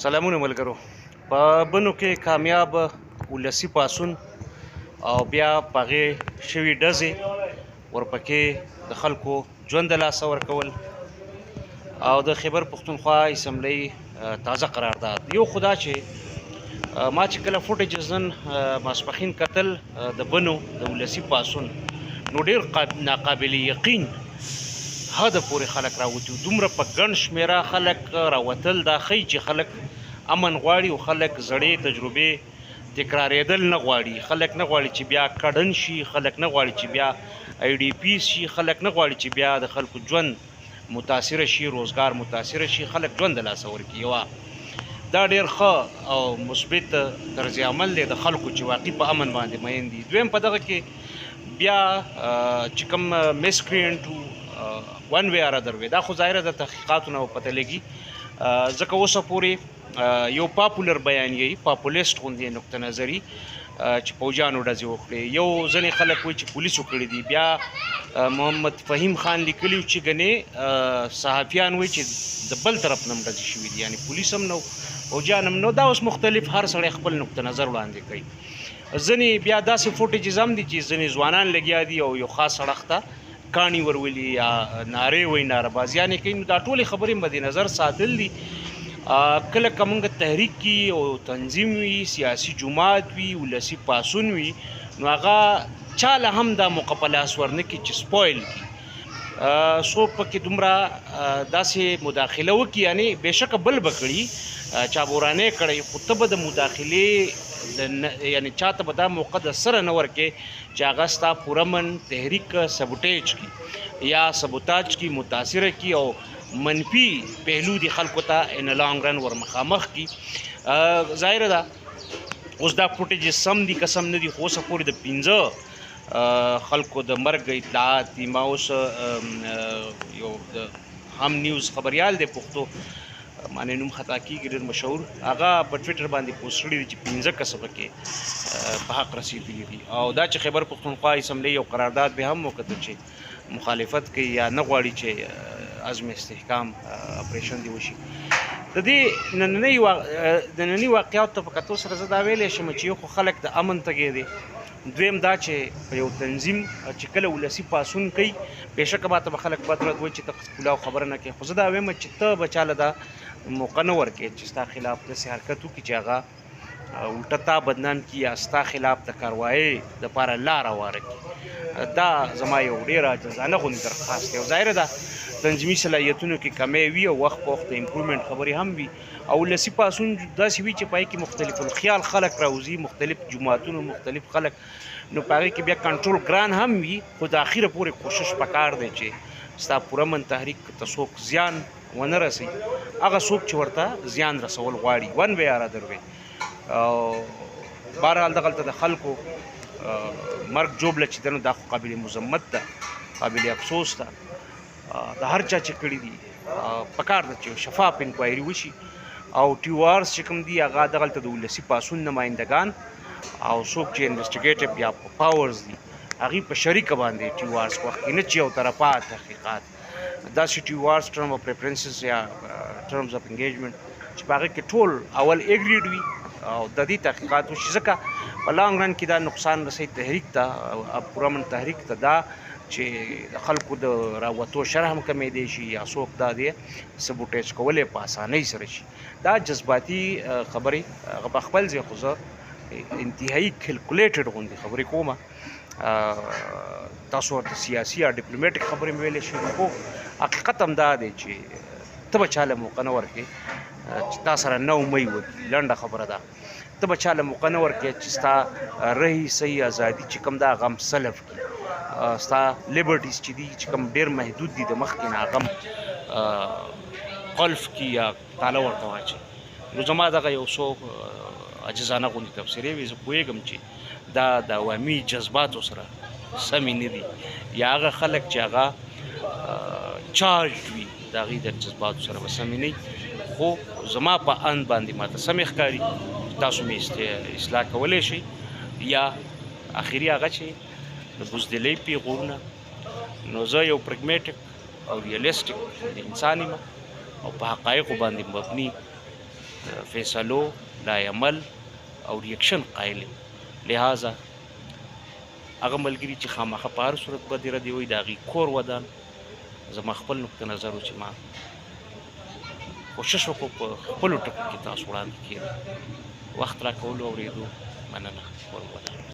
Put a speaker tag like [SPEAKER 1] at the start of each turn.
[SPEAKER 1] سلامونه ملګرو، په بنو کې کامیاب ولسی پاسون او بیا پغې شوی ډزې، ورپکې د خلکو ژوند د لاسه ورکول او د خیبر پښتونخوا اسمبلی تازه قرارداد. یو خدا چې ما چې کله فوټیجز نن ماسپخین قتل د بنو د ولسی پاسون، نو ډیر ناقابل یقین حد پورې خلک راوتي، دومره په ګڼ شمېره خلک راوتل. دا ښیي چې خلک امن غواړي او خلک زړې تجربې تکرارېدل نه غواړي. خلک نه غواړي چې بیا کډن شي، خلک نه غواړي چې بیا آی ډي پي شي، خلک نه غواړي چې بیا د خلکو ژوند متاثر شي، روزګار متاثر شي، خلک ژوند د لاسه ورکړي. یوه دا ډېر ښه او مثبت طرز عمل دی د خلکو چې واقعي په امن باندې مین دي. دویم، په دغه کې بیا چې کوم miscreant one way or other way، دا خو ظاهره د تحقیقاتو نه پته لګي، ځکه اوسه پورې یو popular بیانیه، populist غوندې نقطه نظري چې پوجانو ډزې وکړې، یو ځینې خلک وایي چې پولیسو کړي دي. بیا محمد فهیم خان لیکلي چې ګنې صحافیان وایي چې د بل طرف نه هم ډزې شوي دي، یعنې پولیس هم نه، پوجان هم نه. دا اوس مختلف، هر سړی خپل نقطه نظر وړاندې کوي. ځینې بیا داسې footages هم دي چې ځینې ځوانان لګیا دي او یو خاص اړخ ته کاڼي ورولي یا نارې وایي، ناره بازیانې کوي. نو دا ټولې خبرې مد نظر ساتل دي. کله که موږ تحریک کی او تنظیم وي، سیاسي جماعت وي، ولسی پاسون وي، نو هغه چاله هم دا موقع په لاس ورنکړي چې spoil کړي، څوک پکې دومره داسې مداخله وکړي. یعنې بېشکه بل به کړي، چا بورانې کړی، خو ته به د مداخلې د یعنې چاته به دا موقع د سره نه ورکې چې هغه ستا پرامن تحریک sabotage کړي یا سبوتاج کړي، متاثره کړي او منفي پهلو دي خلکو ته in long run ور مخامخ کړي. ظاهره ده اوس دا footage سم دي که سم نه دي، خو اوسه پورې د 5 خلکو د مرګ اطلاعات دي. ما اوس یو د هم نیوز خبریال دی، پښتو معنی نوم خطا کیږي، ډېر مشهور، هغه په ټویټر باندې پوسټ کړي دي چې 5 کسه پکې په حق رسېدلي دي. او دا چې خیبر پښتونخوا اسمبلۍ یو قرارداد به هم وکتل چې مخالفت کوي یا نه غواړي چې عزم استحکام اپریشن دی وشي، د دې د نننۍ واقعاتو ته په کتو سره زه دا ویلی شم چې یو خو خلک د امن تږی دی، دویم دا چې په یو تنظیم چې کله ولسي پاڅون کوي، بېشکه ماته به خلک بد رد وایي چې ته پولاو خبره نه کوې، خو زه دا وایم چې ته به چاله دا موقع نه ورکې چې ستا خلاف داسې حرکت وکړي چې هغه الټه تا بدنام کړي یا ستا خلاف د کاروایۍ دپاره لاره هواره کړي. دا زما یو ډېر عاجزانه غوندې درخواست دی. او ظاهره ده تنظیمي صلاحیتونو کې کمی وي او وخت په وخت د improvement خبرې هم وي، او ولسي پاڅون داسې وي چې په هغې کې مختلف الخیال خلک راوځي، مختلف جماعتونو مختلف خلک، نو په هغې کې بیا کنټرول ګران هم وي، خو د اخیره پورې کوشش پکار دی چې ستا پرامن تحریک ته څوک زیان ونه رسوي، هغه څوک چې ورته زیان رسول غواړي one way or other way. او بهرحال دغلته د خلکو مرګ ژوبله چې ده، نو دا خو قابل مذمت ده، قابل افسوس ده، د هر چا چې کړي دي. پکار ده چې شفاف انکوایري وشي او TORs چې کوم دي، هغه دغلته د ولسي پاڅون نمایندګان او څوک چې investigative یا powers دي، هغوی په شریکه باندې TORs وخت کې، نه چې یو طرفه تحقیقات. داسې TORs، term of references یا terms of engagement چې په هغه کې ټول اول agreed وي او د دې تحقیقات وشي، ځکه په long run کې دا نقصان رسوي تحریک ته، پرامن تحریک ته، دا چې د خلکو د راوتو شرح هم کمېدی شي یا څوک دا دی sabotage کولی په اسانۍ سره شي. دا جذباتي خبرې هغه په خپل ځای، خو زه انتهایی calculated غوندې خبرې کوم. تاسو ورته سیاسي یا diplomatic خبرې مې ویلی شئ، خو حقیقت هم دا دی چې ته به چا له موقع نه ورکې چې تا سره 9 مئی وکړي. لنډه خبره ده، ته به چا له موقع نه ورکې چې ستا رهي صحیح ازادي چې کوم ده هغه هم سلب کړي، ستا liberties چې دي، چې کوم ډېر محدود دي د مخکې نه، هغه هم قلف کړي یا تاله ورته واچوي. نو زما دغه یو څو عاجزانه غوندې تبصرې وې. زه پوهېږم چې دا د عوامي جذباتو سره سمې نه دي، یا هغه خلک چې هغه charged وي د هغوی د جذباتو سره به سمې نه وي، خو زما په اند باندې ماته سمې ښکاري. تاسو مې اصلاح کولی شئ. یا اخري هغه چې د بزدلۍ پیغورونه، نو زه یو pragmatic او realistic انسان یم او په حقایقو باندې مبني. فیصلو، لایحه عمل او ریاکشن قایل یم. لهذا هغه ملګري چې خامخا په هر صورت بدې ردې وایي، د هغوی کور ودان. زما خپل نقطه نظر و چې ما کوشش وکړو په خپلو ټکو کې تاسو وړاندې کړم. وخت راکولو اورېدو مننه. کور ودان.